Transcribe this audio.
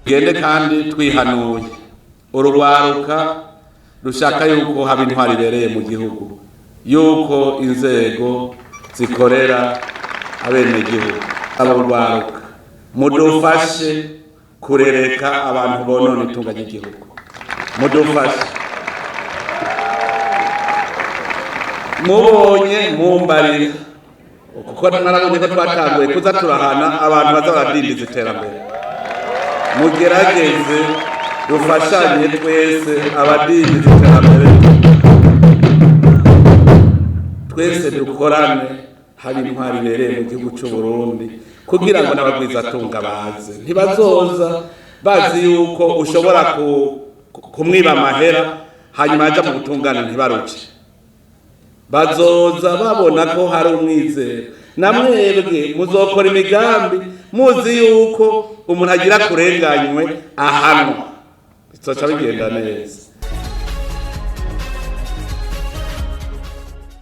Tugende kandi twihanuye urugwaruka rushaka yuko haba intwari ibereye mu gihugu, yuko inzego zikorera abenegihugu. Abo rwaruka mudufashe kurereka abantu bonona itunga ry'igihugu, mudufashe mubonye mumbarira, kuko narabonye ko twatanguye kuza turahana abantu baza baradindiza iterambere. Mugerageze dufashanye twese abadindiza iterambere, twese dukorane haba intwari ibereye mu gihugu cy'u Burundi, kugira ngo n'abagwizatunga baze. Ntibazoza bazi yuko ushobora kumwiba amahera hanyuma yaja mu butungane ntibaruce. Bazoza babona ko hari umwizero, na mwebwe muzokora imigambi muzi yuko umuntu agira kurenganywe ahanwa, bizoca bigenda neza.